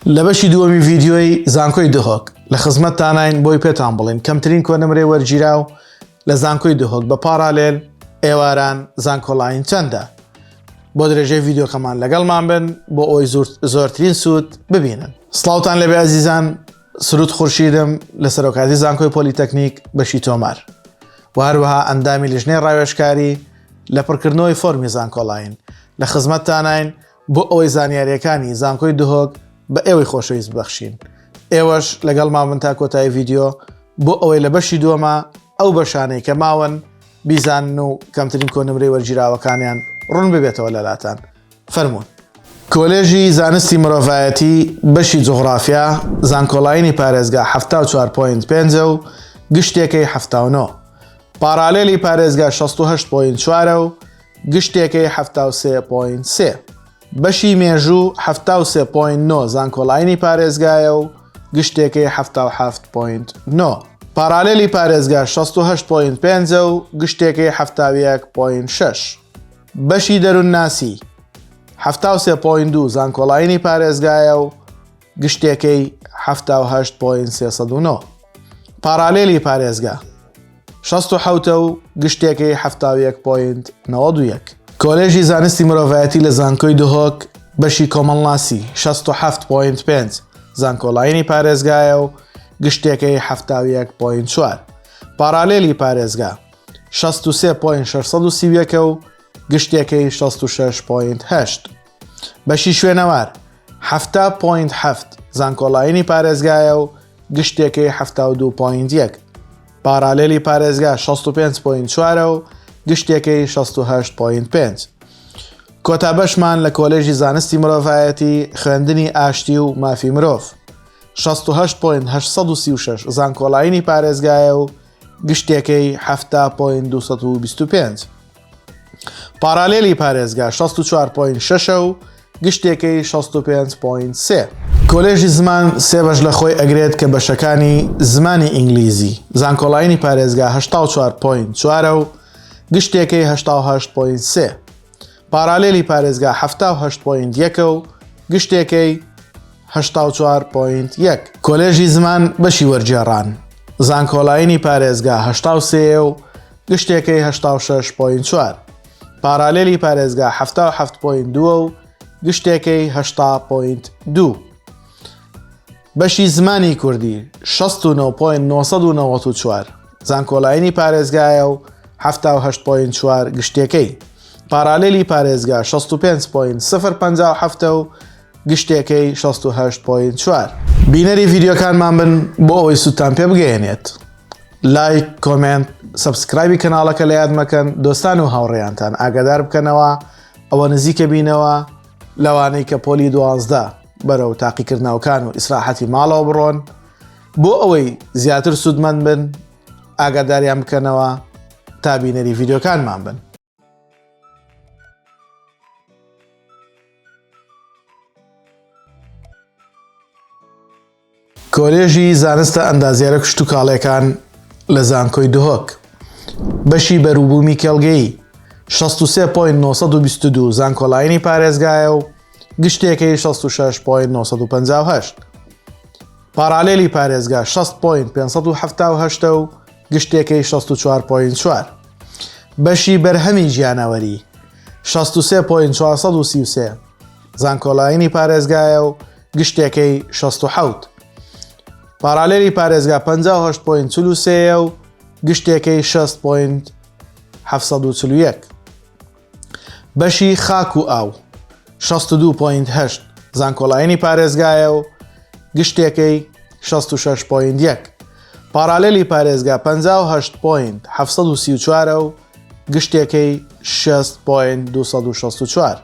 لە بەشی دووەمی ڤیدیۆی زانکۆی دهۆک لە خزمەتتانین بۆی پێتان بڵێین کەمترین کۆنمرەی وەرگیراو لە زانکۆی دهۆک بە پاڕالێل ئێواران زانکۆلاین چەندە؟ بۆ درێژەی ڤیدیۆکەمان لەگەڵمان بن بۆ ئەوەی زۆرترین سوود ببینن. سڵاوتان لێبێ ئەزیزان سرود خورشیدم لە سەرۆکایەتی زانکۆی پۆلیتەکنیک بەشی تۆمار و هەروەها ئەندامی لیژنەی ڕاوێژکاری لە پڕکردنەوەی فۆرمی زانکۆلاین لە خزمەتتانین بۆ ئەوەی زانیاریەکانی زانکۆی دهۆک بە ئێوەی خۆشەویست ببەخشین ئێوەش لەگەڵمان بن تا کۆتایی ڤیدیۆ بۆ ئەوەی لە بەشی دووەما ئەو بەشانەی کە ماون بیزانن و کەمترین کۆنمرەی وەرگیراوەکانیان ڕوون ببێتەوە لەلاتان فەرموون. کۆلێژی زانستی مرۆڤایەتی بەشی جوغڕافیا زانکۆلاینی پارێزگا 74 point پێنجە و گشتێکەی 79 پاڕالێلی پارێزگا 68 point چوارە و گشتێکەی 73 point سێ. بەشی مێژوو 73 point نۆ زانکۆلاینی پارێزگایە و گشتێکەی 77 point نۆ. پاڕالێلی پارێزگا 68 point پێنجە و گشتێکەی 71 point شەش. بەشی دەروونناسی 73 point دوو زانکۆلاینی پارێزگایە و گشتێکەی 78 point 309. پاڕالێلی پارێزگا 67 و گشتێکەی 71 point 91. کۆلێژی زانستی مرۆڤایەتی لە زانکۆی دهۆک بەشی کۆمەڵناسی 67 point 5 زانکۆلاینی پارێزگایە و گشتێکەی 71 point 4. پاڕالێلی پارێزگا 63 point 631 و گشتێکەی 66 point 8. بەشی شوێنەوار 70 point 7 زانکۆلاینی پارێزگایە و گشتێکەی 72 point 1. پاڕالێلی پارێزگا 65 point 4 و گشتێکەی 68 point 5. کۆتا بەشمان لە کۆلێژی زانستی مرۆڤایەتی خوێندنی ئاشتی و مافی مرۆڤ 68 point 836 زانکۆلاینی پارێزگایە و گشتێکەی 70 point 225. پاڕالێلی پارێزگا 64 point 6 و گشتێکەی 65 point 3. کۆلێژی زمان سێ بەش لە خۆی ئەگرێت کە بەشەکانی زمانی ئینگلیزی زانکۆلاینی پارێزگا 84 point 4 و گشتێکەی 88 point 3. پاڕالێلی پارێزگا 78 point 1 و گشتێکەی 84 point 1. کۆلێژی زمان بەشی وەرگێڕان زانکۆلاینی پارێزگا 83 و گشتێکەی 86 point 4. پاڕالێلی پارێزگا 77 point 2 و گشتێکەی 80 point 2. بەشی زمانی کوردی 69 point 994 زانکۆلاینی پارێزگایە و 78 point 4 گشتێکەی. پاڕالێلی پارێزگا 65 point 057 و گشتێکەی 68 point 4. بینەری ڤیدیۆکانمان بن بۆ ئەوەی سوودتان پێ بگەیەنێت. لایک، comment، subscribe ی کەناڵەکە لە یاد مەکەن، دۆستان و هاوڕێیانتان ئاگادار بکەنەوە، ئەوە نزیکە بینەوە لەوانەی کە پۆلی 12 بەرەو تاقیکردنەوەکان و ئیسراحەتی ماڵەوە بڕۆن، بۆ ئەوەی زیاتر سوودمەند بن ئاگاداریان بکەنەوە تا بینەری ڤیدیۆکانمان بن. کۆلێژی زانستە ئەندازیارە کشتوکاڵیەکان لە زانکۆی دهۆک بەشی بەروبوومی کێڵگەیی 63.922 زانکۆلاینی پارێزگایە و گشتێکەی 66.958 پاڕالێلی پارێزگا 60.578 و گشتێکەی 64.4 بەشی بەرهەمی گیانەوەری 63.433 زانکۆلاینی پارێزگایە و گشتێکەی 67. پاڕالێلی پارێزگا 58 point 43 و گشتێکەی 60 point 741. بەشی خاک و ئاو 62 point 8 زانکۆلاینی پارێزگایە و گشتێکەی 66 point 1. پاڕالێلی پارێزگا 58 point 734 و گشتێکەی 60 point 264.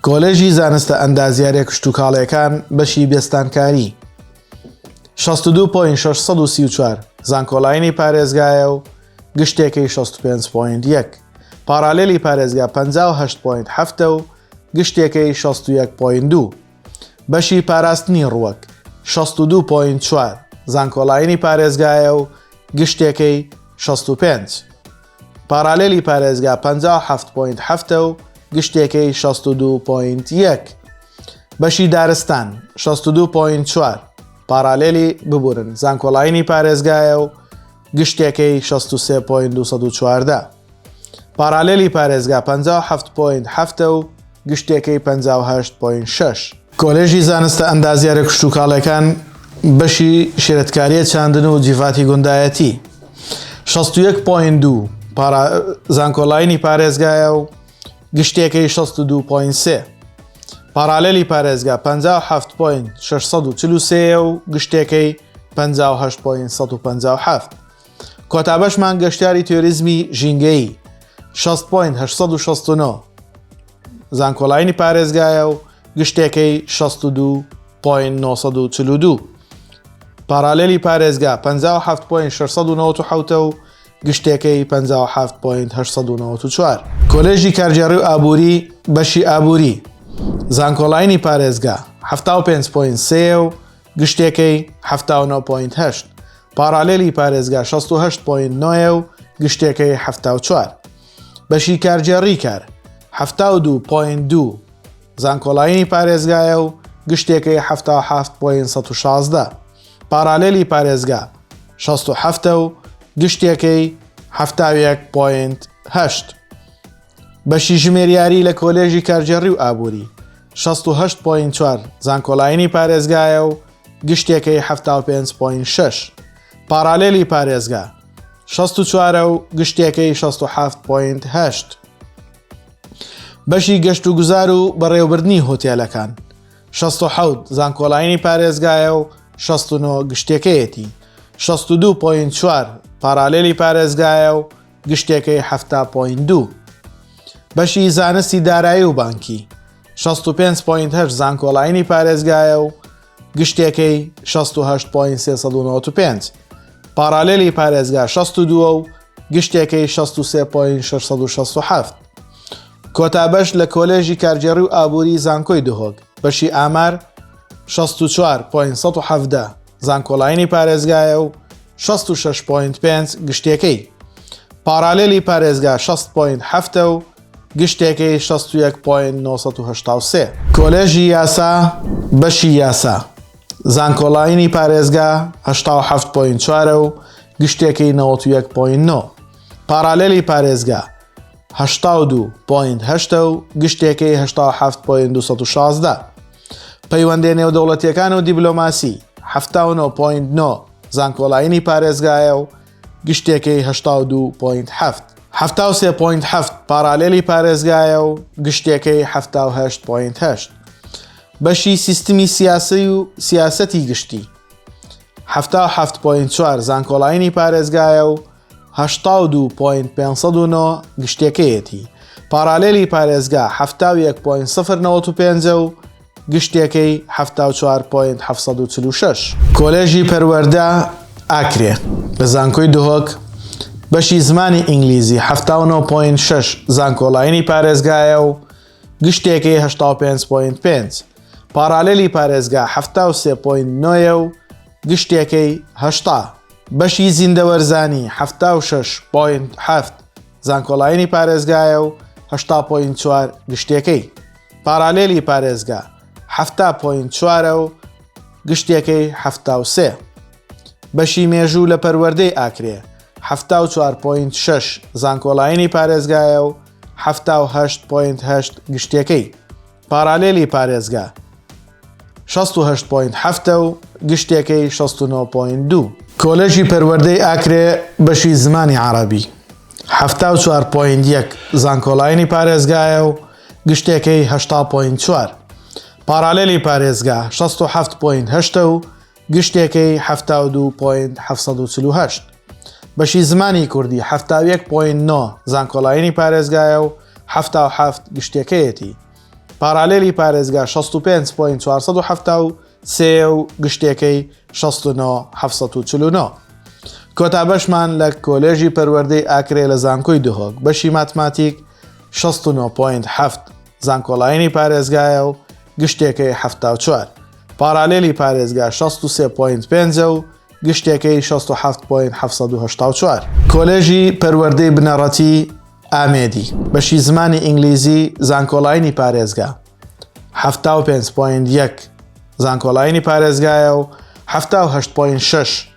کۆلێژی زانستە ئەندازیاریە کشتوکاڵیەکان بەشی بێستانکاری 62 point 634 زانکۆلاینی پارێزگایە و گشتێکەی 65 point 1 پاڕالێلی پارێزگا 58 point 7 و گشتێکەی 61 point 2 بەشی پاراستنی ڕووەک 62 point 4 زانکۆلاینی پارێزگایە و گشتێکەی 65 پاڕالێلی پارێزگا 57 point هەفتە و گشتێکەی 62 point یەک. بەشی دارستان 62 point 4 پارالێلی ببورن زانکۆلاینی پارێزگایە و گشتێکەی 63 point 214 پارالێلی پارێزگا 57 point 7 و گشتێکەی 58 point 6. کۆلێژی زانستە ئەندازیارە کشتوکاڵێکان بەشی شێرەتکاریە چاندن و جیڤاتی گوندایەتی 61 point 2 پارا زانکۆلاینی پارێزگایە و گشتێکەی 62 point 3 پارالێلی پارێزگا 57 point 643 و گشتێکەی 58 point 157 کۆتا بەشمان گەشتیاری تیۆریزمی ژینگەیی 60 point 869 زانکۆلاینی پارێزگایە و گشتێکەی 62 point 942 پارالێلی پارێزگا 57 point 697 و گشتێکەی 57 point 894. کۆلێژی کارگێڕی و ئابووری بەشی ئابووری زانکۆلاینی پارێزگا 75 point 3 و گشتێکەی 79 point 8 پارالێلی پارێزگا 68 point 9 و گشتێکەی 74 بەشی کارگێڕی کار 72 point 2 زانکۆلاینی پارێزگایە و گشتێکەی 77 point 116 پارالێلی پارێزگا 67 و گشتێکەی 71 point 8 بەشی ژمێریاری لە کۆلێژی کارگێڕی و ئابووری 68 point 4 زانکۆلاینی پارێزگایە و گشتێکەی 75 point 6 پارالێلی پارێزگا 64 و گشتێکەی 67 point 8 بەشی گەشت و گوزار و بەڕێوەبردنی هۆتێلەکان 67 زانکۆلاینی پارێزگایە و 69 گشتێکەیەتی 62 point 4 پارالێلی پارێزگایە و گشتێکەی 70 point 2 بەشی زانستی دارایی و بانکی 65 point 8 زانکۆلاینی پارێزگایە و گشتێکەی 68 point 395 پارالێلی پارێزگا 62 و گشتێکەی 63 point 667 کۆتا بەش لە کۆلێژی کارگێڕی و ئابووری زانکۆی دهۆک بەشی ئامار 64 point 117 زانکۆلاینی پارێزگایە و 66 point 5 گشتێکەی پارالێلی پارێزگا 60 point 7 و گشتێکەی 61 point 983. کۆلێژی یاسا بەشی یاسا زانکۆلاینی پارێزگا 87 point 4 و گشتێکەی 91 point 9 پارالێلی پارێزگا 82 point 8 و گشتێکەی 87 point 216 پەیوەندیە نێودەوڵەتیەکان و دیبلۆماسی 79 point 9 زانکۆلاینی پارێزگایە و گشتێکەی 82 point 7 73 point 7 پارالێلی پارێزگایە و گشتێکەی 78 point 8 بەشی سیستمی سیاسی و سیاسەتی گشتی 77 point 4 زانکۆلاینی پارێزگایە و 82 point 509 گشتێکەیەتی پارالێلی پارێزگا 71 point 095 و گشتێکەی 74 point 746. کۆلێژی پەروەردە ئاکرێ لە زانکۆی دهۆک بەشی زمانی ئینگلیزی 79 point 6 زانکۆلاینی پارێزگایە و گشتێکەی 85 point 5 پارالێلی پارێزگا 73 point 9 و گشتێکەی 80 بەشی زیندەوەرزانی 76 point 7 زانکۆلاینی پارێزگایە و 80 point 4 گشتێکەی پارالێلی پارێزگا 70 point 4 و گشتێکەی 73 بەشی مێژوو لە پەروەردەی ئاکرێ 74 point 6 زانکۆلاینی پارێزگایە و 78 point 8 گشتێکەی پارالێلی پارێزگا 68 point 7 و گشتێکەی 69 point 2. کۆلێژی پەروەردەی ئاکرێ بەشی زمانی عەڕەبی 74 point 1 زانکۆلاینی پارێزگایە و گشتێکەی 80 point 4 پارالێلی پارێزگا 67 point 8 و گشتێکەی 72 point 748 بەشی زمانی کوردی 71 point 9 زانکۆلاینی پارێزگایە و 77 گشتێکەیەتی پارالێلی پارێزگا 65 point 473 و گشتێکەی 69 749. کۆتا بەشمان لە کۆلێژی پەروەردەی ئاکرێ لە زانکۆی دهۆک بەشی ماتماتیک 69 point 7 زانکۆلاینی پارێزگایە و گشتێکەی 74 پارالێلی پارێزگا 63 point 5 و گشتێکەی 67 point 784. کۆلێژی پەروەردەی بنەڕەتی ئامێدی بەشی زمانی ئینگلیزی زانکۆلاینی پارێزگا. 75 point یەک زانکۆلاینی پارێزگایە و 78 point شەش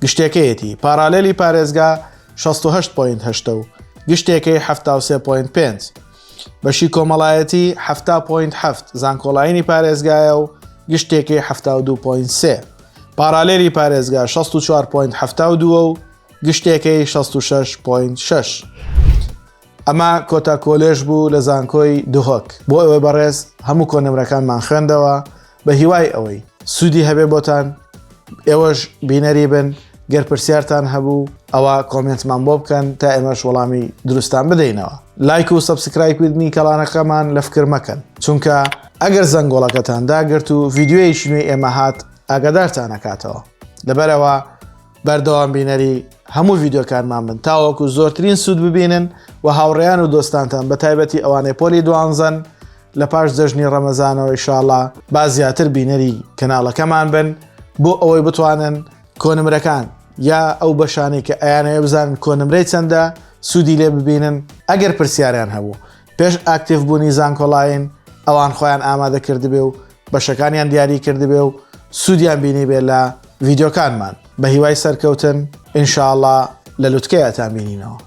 گشتێکەیەتی، parallel ی پارێزگا 68 point هەشتە و گشتێکەی 73 point پێنج. بەشی کۆمەڵایەتی 70 point هەفت زانکۆلاینی پارێزگایە و گشتێکەی 72 point سێ. parallel ی پارێزگا 64 point 72 و گشتێکەی 66 point شەش. ئەمە کۆتا کۆلێژ بوو لە زانکۆی دهۆک. بۆ ئێوەی بەڕێز هەموو کۆنمرەکانمان خوێندەوە بە هیوای ئەوەی سوودی هەبێ بۆتان ئێوەش بینەری بن گەر پرسیارتان هەبوو ئەوە comment مان بۆ بکەن تا ئێمەش وەڵامی دروستان بدەینەوە. لایک و subscribe کردنی کەڵانەکەمان لە فکر مەکەن چونکە ئەگەر زەنگۆڵەکەتان داگرت و ڤیدیۆیەکی نوێی ئێمە هات ئاگادارتان ئەکاتەوە لەبەرئەوە بەردەوام بینەری هەموو ڤیدیۆکانمان بن تاوەکو زۆرترین سوود ببینن و هاوڕێیان و دۆستانتان بە تایبەتی ئەوانەی پۆلی دوانزەن لە پاش جەژنی ڕەمەزانەوە ئیشاڵا با زیاتر بینەری کەناڵەکەمان بن بۆ ئەوەی بتوانن کۆنمرەکان یا ئەو بەشانەی کە ئەیانەوێ بزانن کۆنمرەی چەندە سوودی لێ ببینن ئەگەر پرسیاریان هەبوو پێش active بوونی زانکۆلاین ئەوان خۆیان ئامادە کردبێ و بەشەکانیان دیاری کردبێ و سوودیان بینیبێ لە ڤیدیۆکانمان بە هیوای سەرکەوتن ان شاء اللە لە لوتکەیا تان بینینەوە.